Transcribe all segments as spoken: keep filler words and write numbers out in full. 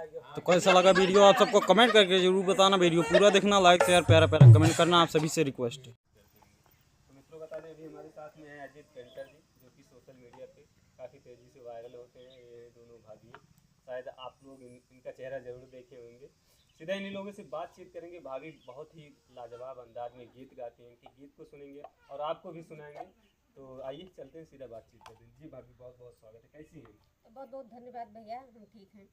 तो कैसा लगा वीडियो, आप सबको कमेंट करके जरूर बताना। वीडियो पूरा देखना, लाइक, शेयर, प्यारा प्यारा कमेंट करना, आप सभी से रिक्वेस्ट है। तो मित्रों, बता दें, अभी हमारे साथ में है अजीत पेंटर जी, जो कि सोशल मीडिया पे काफ़ी तेज़ी से वायरल होते हैं। ये दोनों भाभी, शायद आप लोग इन, इनका चेहरा जरूर देखे होंगे। सीधा इन्हीं लोगों से बातचीत करेंगे। भाभी बहुत ही लाजवाब अंदाज में गीत गाती हैं, इनके गीत को सुनेंगे और आपको भी सुनाएंगे। तो आइए, चलते हैं, सीधा बातचीत करते हैं। जी भाभी, बहुत बहुत स्वागत है, कैसी हैं? बहुत बहुत धन्यवाद भैया, हम ठीक हैं।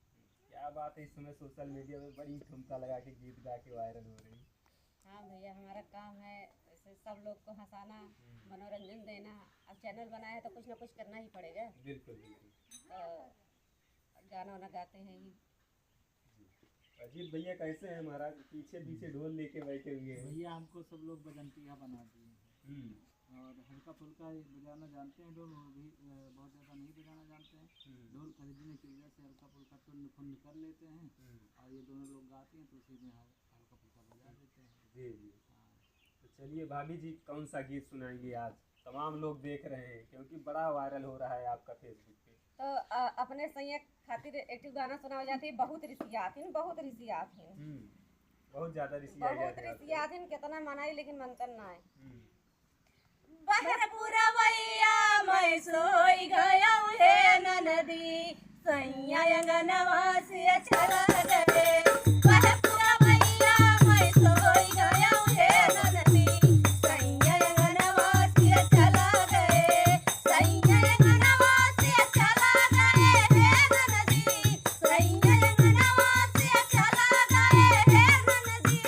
क्या बात है, इस समय सोशल मीडिया में बड़ी ठुमका लगा के गीत गा के वायरल हो रही। हाँ भैया, हमारा काम है ऐसे सब लोग को हंसाना, हम्म। मनोरंजन देना। अब चैनल बनाया है तो कुछ ना कुछ करना ही पड़ेगा। बिल्कुल, बिल्कुल। तो गाना वाना गाते हैं ही। जी। अजीत भैया कैसे हैं महाराज? पीछे पीछे ढोल लेके बैठे हुए हैं। भैया, हमको सब लोग बजंतिया बना दिए हैं। हम्म। और हल्का फुल्का ये बजाना जानते हैं ढोल, वो भी, अ, बहुत ज़्यादा नहीं बजाना जानते हैं। हम्म। ढोल खरीदने की वजह से हल्का फुल्का टुन्न फुन्न कर लेते हैं। हम्म। और ये दोनों लोग गाते हैं तो उसी में हम हल्का फुल्का बजा देते हैं। जी, जी। हाँ। तो चलिए भाभी जी, कौन सा गीत सुनाएंगे आज? तमाम लोग देख रहे हैं क्योंकि बड़ा वायरल हो रहा है आपका Facebook पे। तो, अ, अपने सैया खातिर एक ठो गाना सुनावल जात है, बहुत रिसियात हिन, बहुत रिसियात हिन। हम्म, बहुत ज्यादा रिसिया गया बहुत है आपको। रिसियात हिन, कितना मनाई लेकिन मनतन ना है। हम्म। बहपुरवैया मैं सोई गया हे ननदी, सैया अंगनवा से चला गए। बहपुरवैया मैं सोई गया हे ननदी, सैया अंगनवा से चला गए। सैया अंगनवा से चला गए हे ननदी, सैया अंगनवा से चला गए हे ननदी।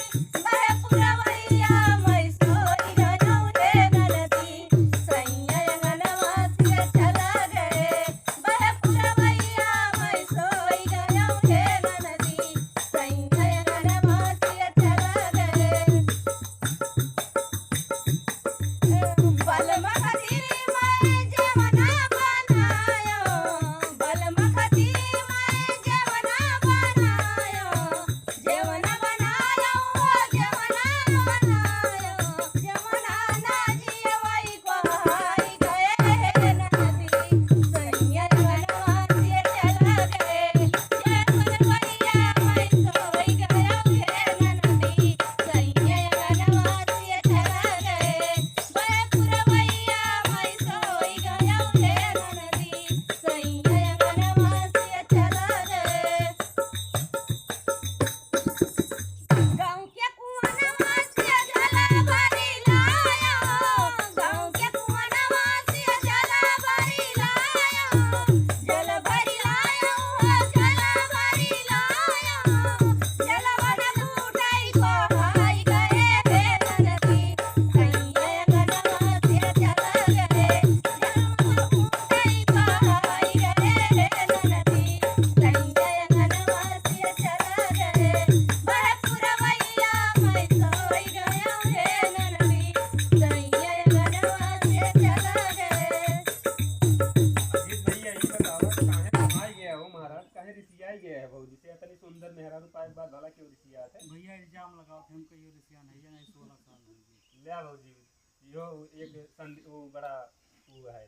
अजीत भैया, ई बतावा, काहे घबराई गया हो महाराज, काहे रिसियाई गया है भौजी से? इतनी सुंदर मेहरारू पाए के बाद भला क्यों रिसियात है? भैया, इल्जाम लगाओ थे, हम कहियो रिसिया नहीं है, नहीं, सोलह साल हो गए। ले भौजी, यो एक संद-, वो बड़ा वो है।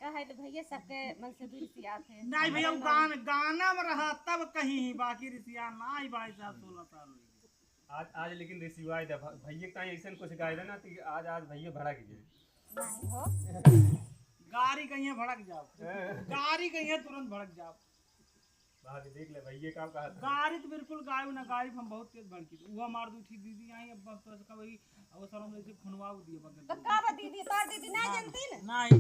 का है तो भैया, सबके मन से भी रिसियात है। नहीं भैया, वो गान-, गाना में रहा तब कहीं ही, बाकी रिसिया ना ही भाई साहब, सोलह साल हो गए। आज, आज लेकिन रिसियाई दे भ-, भैया कहीं ऐसन कुछ गाय देना तो आज, आज भैया भड़क गए। नहीं हो। गाड़ी कहीं भड़क जाओ, हाँ। गाड़ी कहीं तुरंत भड़क जाओ। भाभी देख ले भैया का कहा था। गाड़ी तो बिल्कुल गायब ना, गाड़ी हम बहुत तेज भड़की थी। वो हमार दू ठी दीदी आई, अब बस, बस का वही, अब वो साला हम जैसे खुनवा दिए बगल तो में। का बा दीदी, तोर दीदी ना हाँ, जानती ना? नहीं।